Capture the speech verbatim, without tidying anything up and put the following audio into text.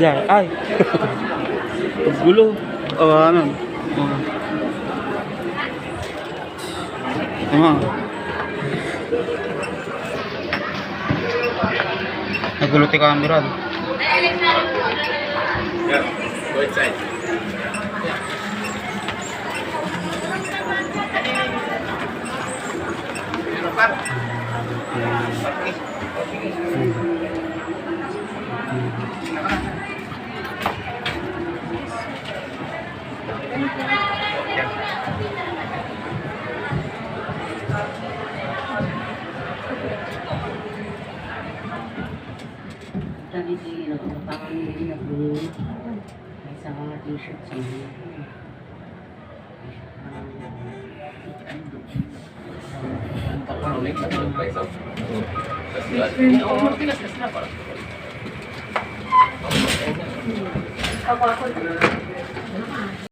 Diyan. Ay. Gulo. Oh, ano? Oh. Ano? Nagulo ti camera. Yeah, go inside. Tadi ti, ano, napangan mo din ako. May isang mga t-shirt sa mga.